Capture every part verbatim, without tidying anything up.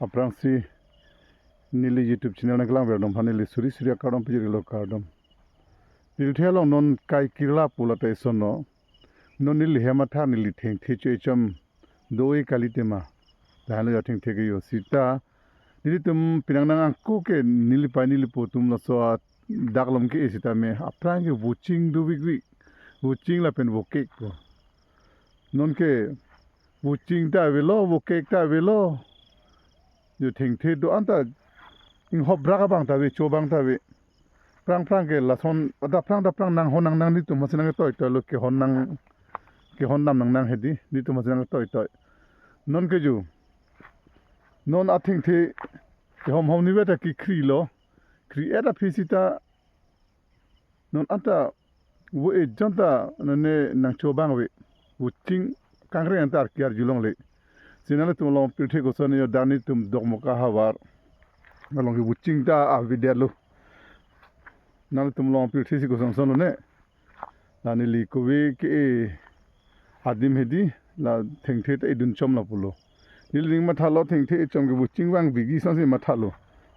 Aphrangsi neli YouTube channel nangkelang ver dom aphan neli suri suri akardom pajirlo, kardom. Pirthe along non kai kirla pula ta isono. Non neli hem athar neli thengthe cho-e chom do-e kali tema. Lahenlo ya thengthe ke yo sita. Nelitum pinang nang angko ke neli pai neli po atum laso adak along ke-e sitame aphrang ke voching do vikvik. Voching lapen vokek ko. Non ke voching ta avelo, vokek ta avelo. Yo thengthe do-an ta inghop brak abang ta ave, cho abang ta ave. Phrang phrang ke lason, adap phrang adap phrang nanghon nangnang nelitum masi nangketoi toi lo, kehon nang, kehon dam nangnang hedi, nelitum masi nangketoi toi. Non ke ju. Non athengthe kehom hom ni ve ta kekhri lo. Khri-et aphi sita non anta vo-e jon ta nane nangcho abang ave. Voching kangreng anta arki arjulongle. Si nanglitum along pirthe koson yo, dak nelitum Dokmoka havar along ke voching ta avedetlo. Nanglitum along pirthe si koson son lo ne. La neli kove ke-e adim hedi, la thengthe ta edun chom la pulo. Neli ning mathalo thengthe e chom ke voching vang bigi sonsi mathalo.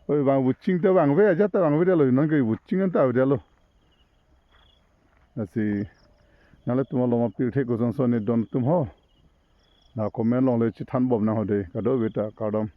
Oi, vang voching ta vangve, ajat ta vangvedetlo, non ke voching anta avedetlo. Lasi nanglitum along pirthe koson son ne don atum ho, la comment along le chethan bom nang ho de, kadokave ta kardom.